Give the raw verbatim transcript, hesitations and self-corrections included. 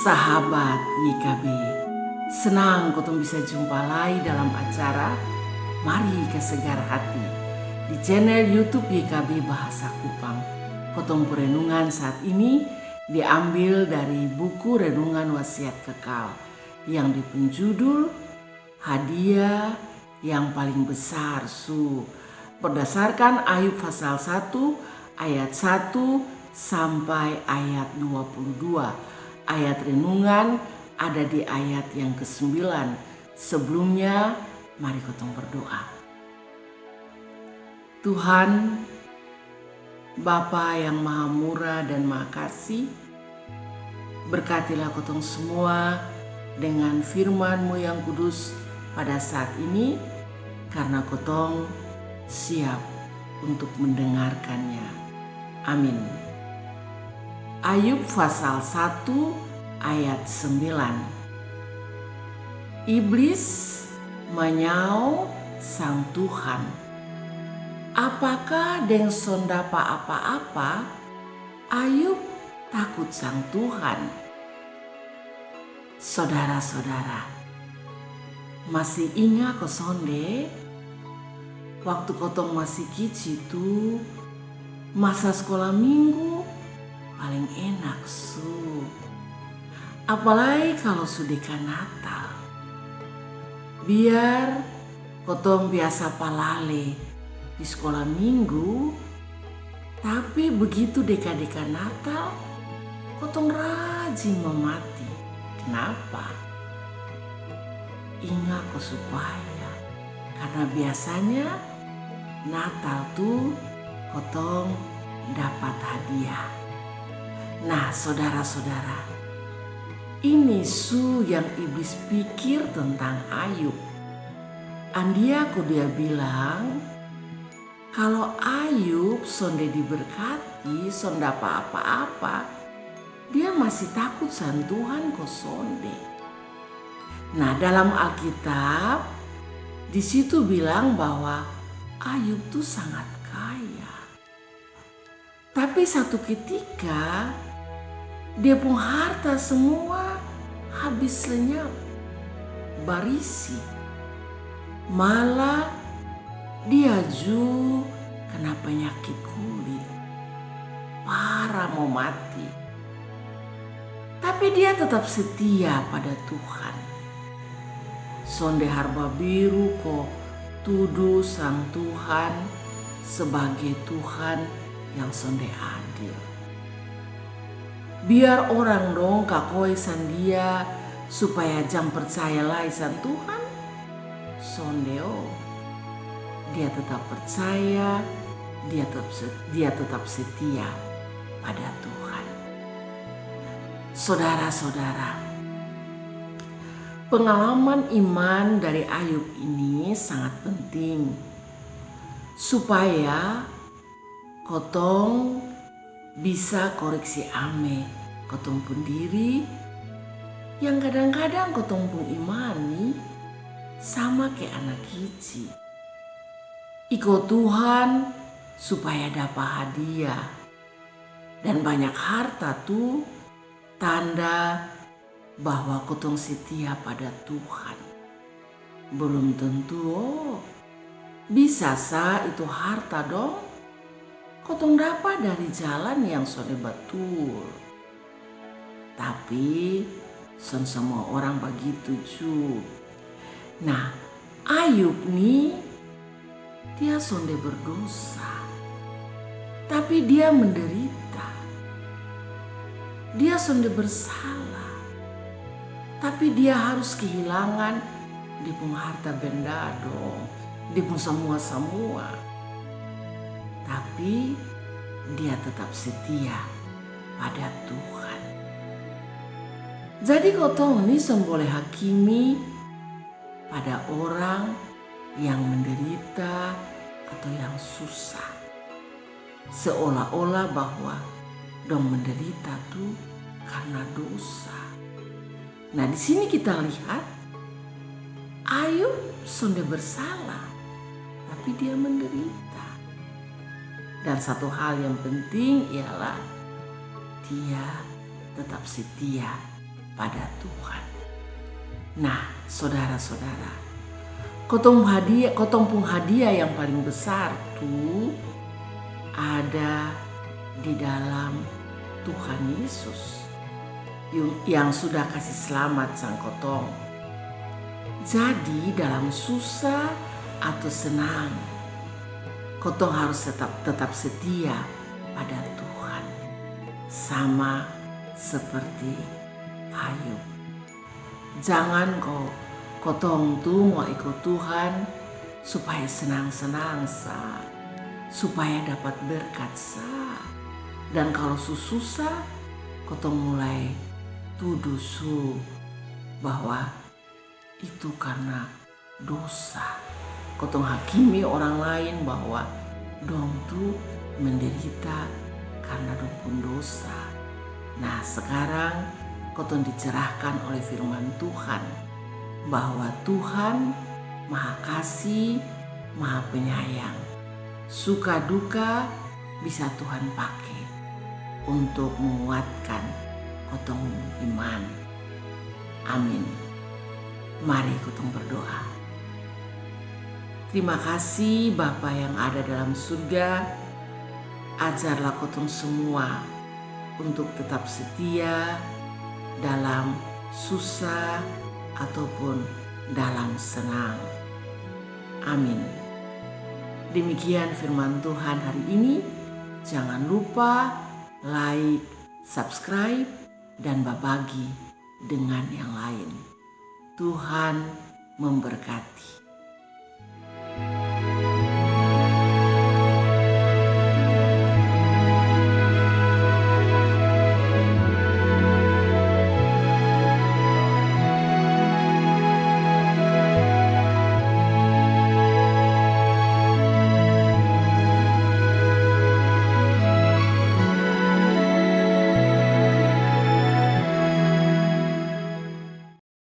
Sahabat Y K B, senang kotong bisa jumpa lai dalam acara Mari Kasegar Hati di channel YouTube Y K B Bahasa Kupang. Kotong perenungan saat ini diambil dari buku Renungan Wasiat Kekal yang dipunjudul Hadiah yang paling besar su. Berdasarkan Ayub pasal satu ayat satu sampai ayat dua puluh dua. Ayat renungan ada di ayat yang kesembilan. Sebelumnya, mari kotong berdoa. Tuhan, Bapa yang maha murah dan maha kasih, berkatilah kotong semua dengan firman-Mu yang kudus pada saat ini, karena kotong siap untuk mendengarkannya. Amin. Ayub pasal satu ayat sembilan. Iblis manyao sang Tuhan, "Apakah deng son dapa apa-apa, Ayub takut sang Tuhan?" Sodara-sodara, masi inga ko sonde? Waktu kotong masi kici tu, masa skola minggu paling enak su. Apalai kalo su deka Natal. Biar kotong biasa palale di skola minggu, tapi begitu deka-deka Natal, kotong rajin mamati. Kenapa? Inga ko supaya, karna biasanya Natal tu kotong dapat hadiah. Nah, sodara-sodara, ini su yang iblis pikir tentang Ayub. Andia ko dia bilang, kalo Ayub sonde diberkati, son dapa apa-apa, dia masi takut sang Tuhan ko sonde? Nah, dalam Alkitab, di situ bilang bahwa Ayub tu sangat kaya. Tapi satu ketika, dia pung harta semua habis lenyap, barisi. Malah dia ju kena penyakit kulit. Parah, mau mati. Tapi dia tetap setia pada Tuhan. Sonde harbabiru ko tudu sang Tuhan sebagai Tuhan yang sonde adil. Biar orang dong kakoe sang dia supaya jang percaya lai sang Tuhan, sonde o. Dia tetap percaya, dia tetap se-, dia tetap setia pada Tuhan. Sodara-sodara, pengalaman iman dari Ayub ini sangat penting supaya kotong bisa koreksi ame kotong pung diri yang kadang-kadang kotong pung iman ni sama ke anak kici. Iko Tuhan supaya dapa hadiah dan banyak harta tu tanda bahwa kotong setia pada Tuhan. Belum tentu o. Bisa sa itu harta dong kotong dapa dari jalan yang sonde batul. Tapi son semua orang bagitu ju. Nah, Ayub ni, dia sonde berdosa, tapi dia menderita. Dia sonde bersalah, tapi dia harus kehilangan dia pung harta benda dong, dia pung samua-samua. Tapi dia tetap setia pada Tuhan. Jadi kotong ni son boleh hakimi pada orang yang menderita atau yang susah, seolah-olah bahwa dong menderita tu karna dosa. Nah, di sini kita lihat Ayub sonde bersalah, tapi dia menderita. Dan satu hal yang penting ialah dia tetap setia pada Tuhan. Nah, sodara-sodara, kotong hadia, kotong pung hadia yang paling besar tu ada di dalam Tuhan Yesus yang, yang sudah kasi slamat sang kotong. Jadi dalam susah atau senang, kotong harus tetap, tetap setia pada Tuhan, sama seperti Ayub. Jangan ko kotong tu mau ikut Tuhan supaya senang-senang sa, supaya dapat berkat sa. Dan kalau su susah, kotong mulai tuduh su bahwa itu karena dosa. Kotong hakimi orang lain bahwa dong tu menderita karena dong pun dosa. Nah, sekarang kotong dicerahkan oleh firman Tuhan bahwa Tuhan maha kasih, maha penyayang. Suka duka bisa Tuhan pakai untuk menguatkan kotong iman. Amin. Mari kotong berdoa. Terima kasih Bapa yang ada dalam surga. Ajarlah kotong semua untuk tetap setia dalam susah ataupun dalam senang. Amin. Demikian firman Tuhan hari ini. Jangan lupa like, subscribe, dan babagi dengan yang lain. Tuhan memberkati.